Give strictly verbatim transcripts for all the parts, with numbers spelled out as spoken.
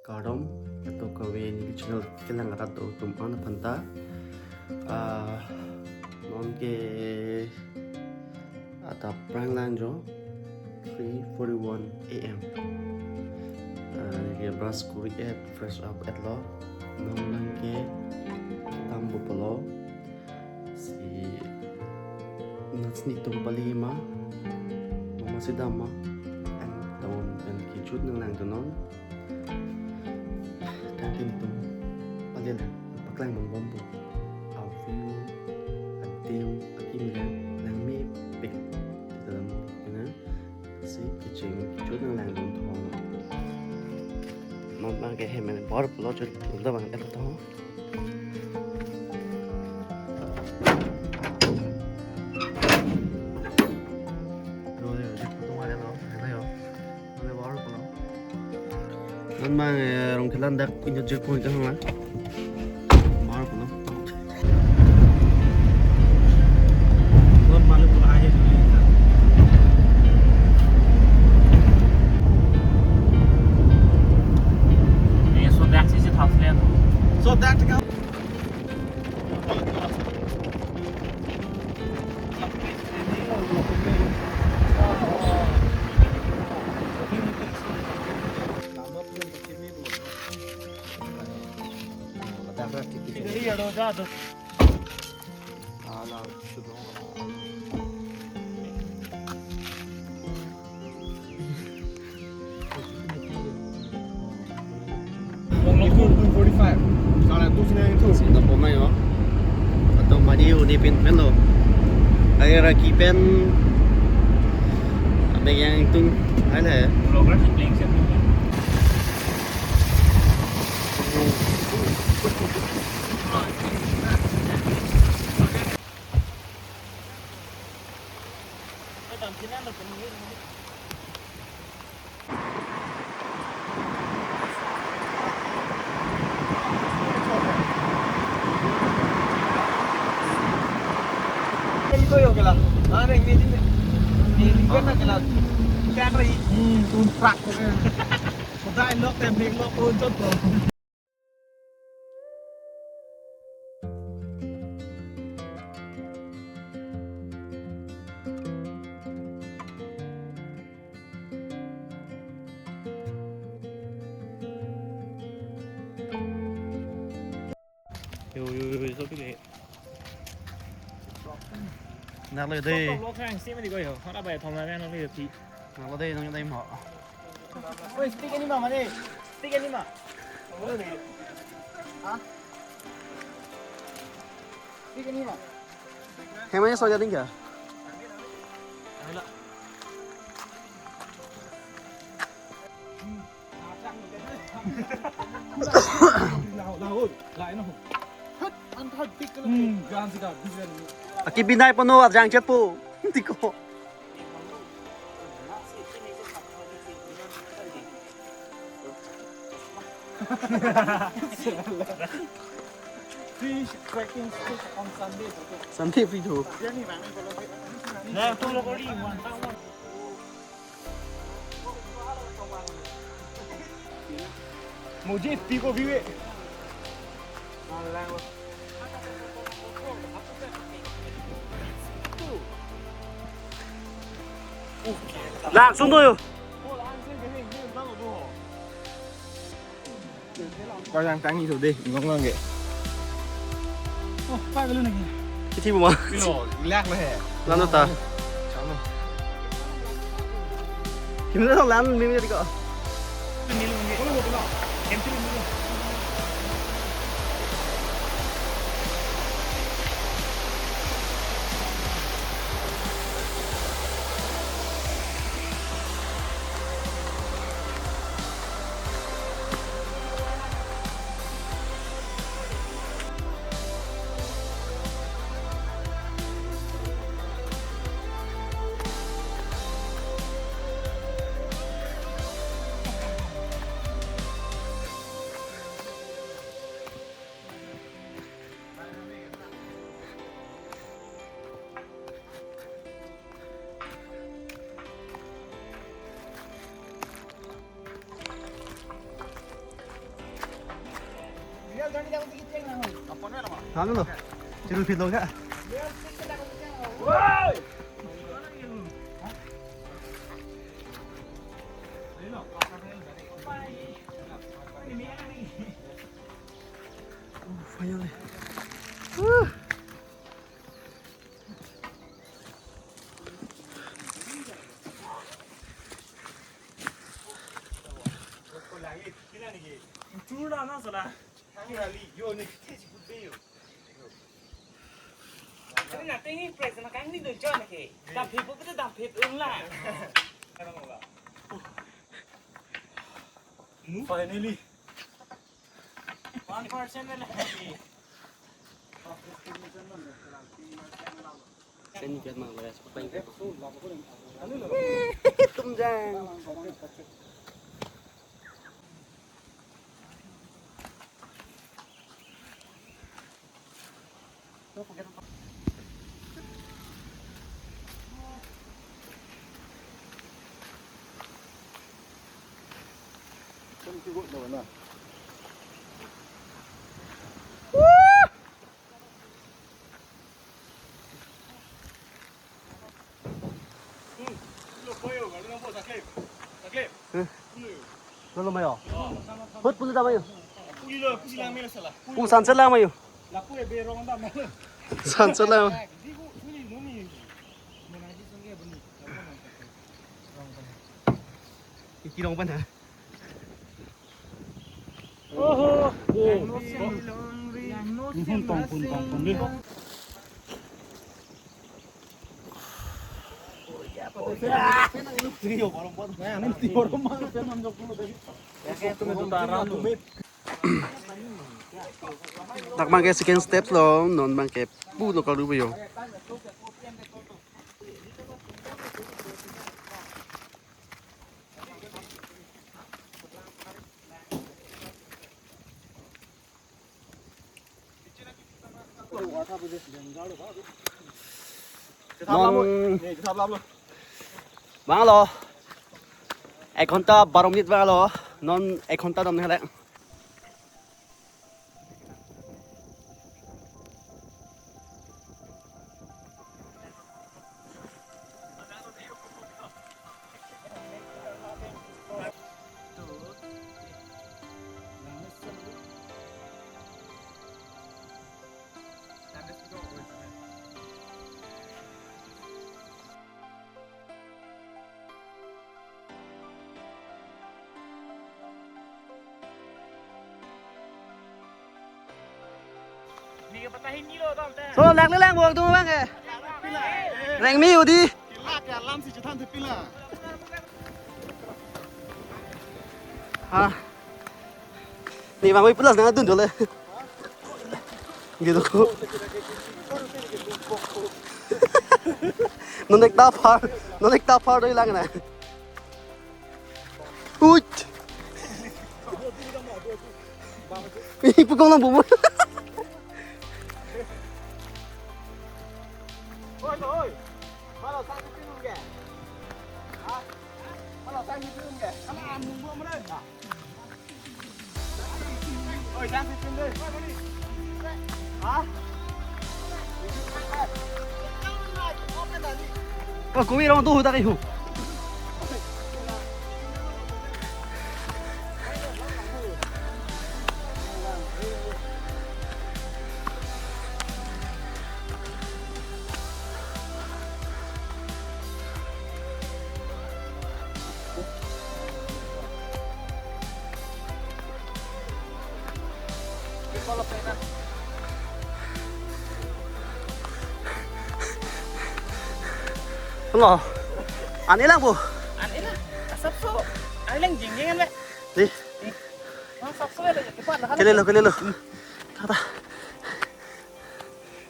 Kardom, kadokave neli channel kelang arat atum an aphanta. Ah, non ke adap pranglang jo, three forty-one A M. Ah, neli brush kuri et, fresh up etlo. Non nangke tambu pulo. Si nats nitum pali ma, mama si dam ma, an tawon pen kejut nanglangdunnon. Tangte nitum pali lang, paklang bom bom po. Aview, adim, akimi lang, langmepik. Kita dam, ya na? Si kecheng kejut nanglangdun thong. Non bang ke hem bor pulo chut, unda bang el thong. Non bang, eh, Rongkhelan dak injek point kehang la. Bor pulo. Non malu pulo ahe. Eh, so dak si si thap len. So dak ka. Two forty-five. Salah tu sini itu. Sini tak pernah ya. Atau mari uni pin pen lo. Ayo raki pen. Abang yang itu. Ada ya. Vlogger sih playing set tu. Yo, yo, yo, yo, so pile. Nak le dei. Stop, stop, stop, stop, stop, stop, stop. Nak le dei, nang dei mo. Oi, stick ani ma, mane. Stick ani ma. Ha? Stick ani ma. Hem ani soja ding kya? Aki binai pono ajang chet po. Tiko. Fish trekking stick on Sunday. Sunday free tho. Mujhe isko bhi. Lang, sundo yo. Ko yang tangi tu deh, ngong ngong ke. Oh, pa belum lagi. Kiti bu ma. Pilo, lak le he. Lano ta. Chalo. Kimna lan mimi tiko. Halo lo. Chiruphi lo ka? Oh, finally. Woo. Ini nanti ini price na kang ni do jon ke. Dam phit po, dam phit un la. Finally. One percent na lagi. Sen biar mang beres, pakai biar mang. Tum jang. Lo lo mayo. Hut pulu ta mayo. Pung san selang mayo. San selang. Iki rong pan ha. Oho. Tong pun, tong pun deh. Dak abang ke second step lo, non abang ke pu lo kalu yo. Non vanglo. Ek ghonta baro minute vanglo. Non ek ghonta dam nang le. So, lak le lang bok dung abang ke. Reng mi udi. Ha. Ne abang oi plus nang dun jole. Gitu. Non ek ta phar, non ek ta phar doi lang na. Uit. Ih, pukong lang bumur. Oi, oi. Malo sang ni pinung ke? Ha? Malo sang ni pinung ke? Ala amung bo mene. Oi, sang ni pinung. Ha? Wah, kumi rong tuh tak ihu. Lo. An-e lang po. An-e lang. Asapso. An-e lang jingjing an le. Di. Asapso le, cepat lah. Kelelo, kelelo. Tata.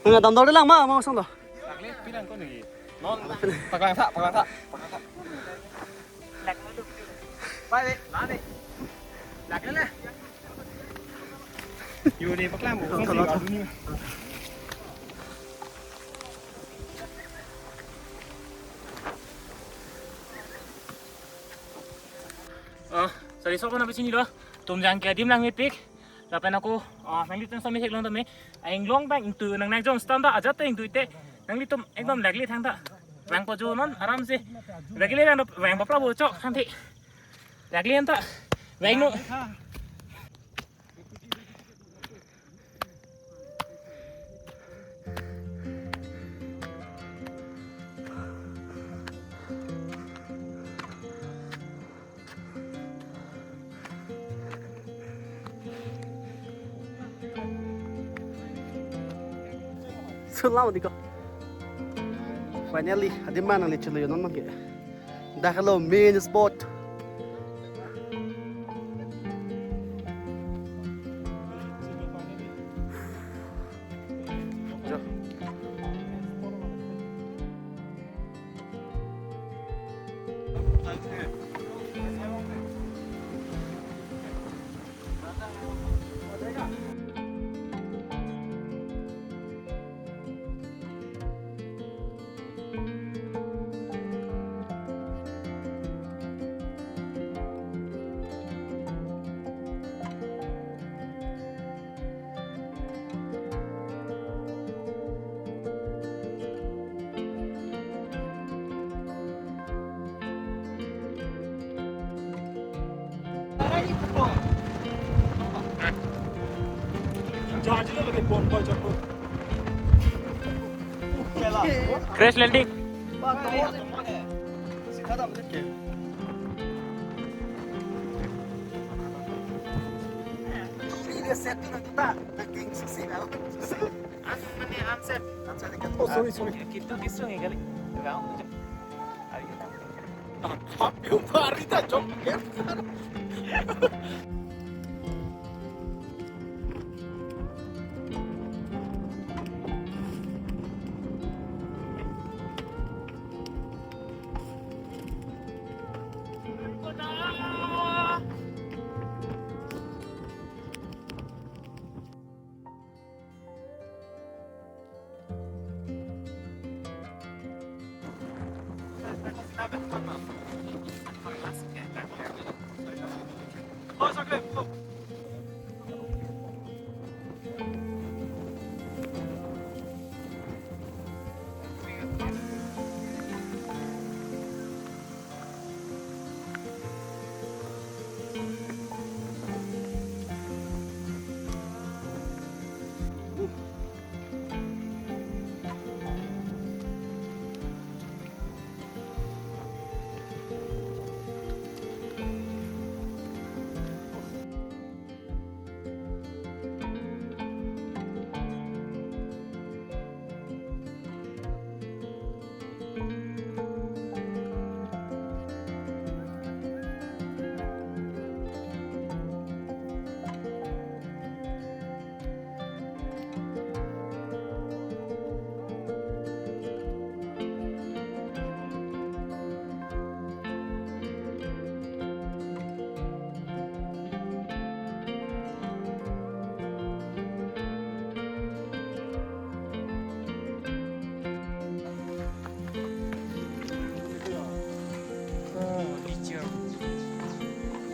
Nang damdor lang ma, ma song do. Lak le, pilang ko ni. Non, paklang tha, paklang tha. Pai, la ni. Lak le. Yo ni paklang bu. Tha, tha, tha. Ah, sorry, so ko na pachini lo. Tumjang ke adim lang mepik. Lapen ako, ah, nanglitum sami theklong tame, ah, inglong abang ingtui nang nang jong stand ta ajat ta ingtui te, nanglitum ekdom lakle thangta. Vangpo jo non aram se. Lakle vang, vangpo prabhu chok khan the. Lakle anta. Vangnon. Selam diko. Finally, adim ma nangli chelo non mangke. Dak lo main spot. Jo. Crash landing. Oh, sorry, sorry. Kitu kisung ya kali.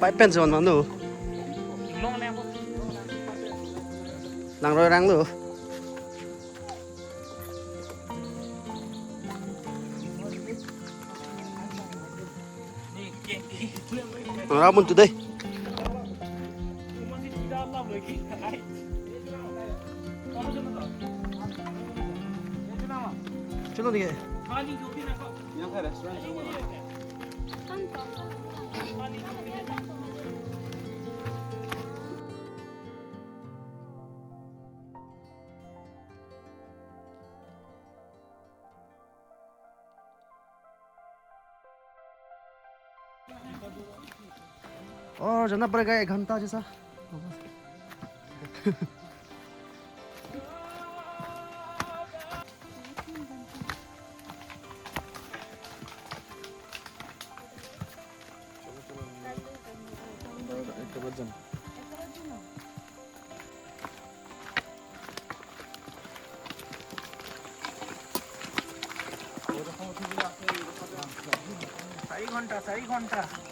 Pipe pen son manu. Langroi rang lo. Ramun today. Chalo dikhe. और जाना पड़ेगा एक घंटा जैसा। চাৰি ঘণ্টা, চাৰি ঘণ্টা।